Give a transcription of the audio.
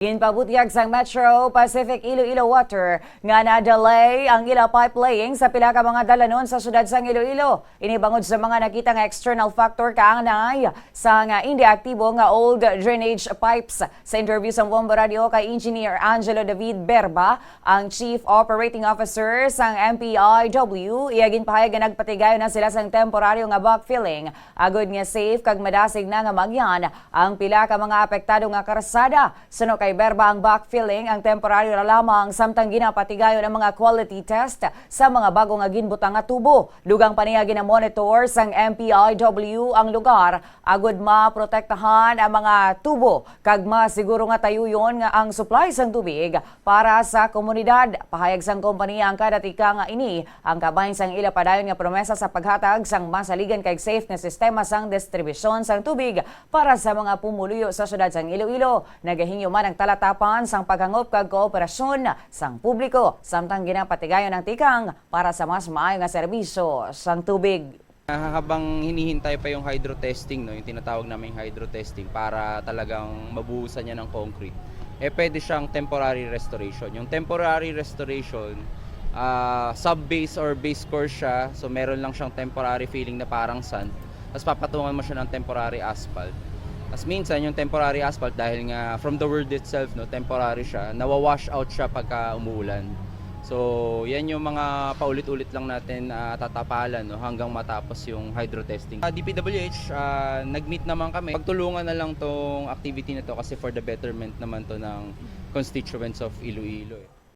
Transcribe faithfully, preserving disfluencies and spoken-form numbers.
Ginpabutyag sang Metro Pacific Iloilo Water nga na-delay ang ila pipe laying sa pila ka mga dalanon sa siyudad sang Iloilo. Ini bangod sa mga nakita nga external factor kaanay sang hindi aktibo nga old drainage pipes. Sa interview sang Bombo Radio kay Engineer Angelo David Berba, ang Chief Operating Officer sang M P I W, iya ginpahayag nga nagpatigayon na sila sang temporaryo nga backfilling agud nga safe kag madasig na nga maagyan ang pila ka mga apektado nga karsada. Suno kay Berba, ang backfilling ang temporaryo ra lamang samtang ginapatigayon ang mga quality test sa mga bago nga ginbutang nga tubo. Dugang pa niya, ginamonitor sang M P I W ang lugar agud maprotektahan ang mga tubo kag masiguro nga tayuyon nga ang supply sang tubig para sa komunidad. Pahayag sang kompanya, ang kada tikang nga ini ang kabahin sang ila padayon nga promesa sa paghatag sang masaligan kag safe nga sistema sang distribusyon sang tubig para sa mga pumuluyo sa siyudad sang Iloilo. Nagahingyo man ang talatapan sang paghangop kag kooperasyon sang publiko samtang ginapatigayon ang tikang para sa mas maayo nga serbisyo sang tubig. Ah, habang hinihintay pa yung hydro testing, no, yung tinatawag naming hydro testing para talagang mabuhusan niya ng concrete, eh pwede siyang temporary restoration. Yung temporary restoration, ah, sub-base or base course siya, so meron lang siyang temporary feeling na parang sand. Tapos papatungan mo siya ng temporary asphalt. Tapos minsan yung temporary asphalt, dahil nga from the word itself, no, temporary siya, nawawash out siya pagka umuulan. So, yan yung mga paulit-ulit lang natin, ah, tatapalan, no, hanggang matapos yung hydro testing. Ah, D P W H, ah, nag-meet naman kami. Pagtulungan na lang tong activity na to kasi for the betterment naman to ng constituents of Iloilo, eh.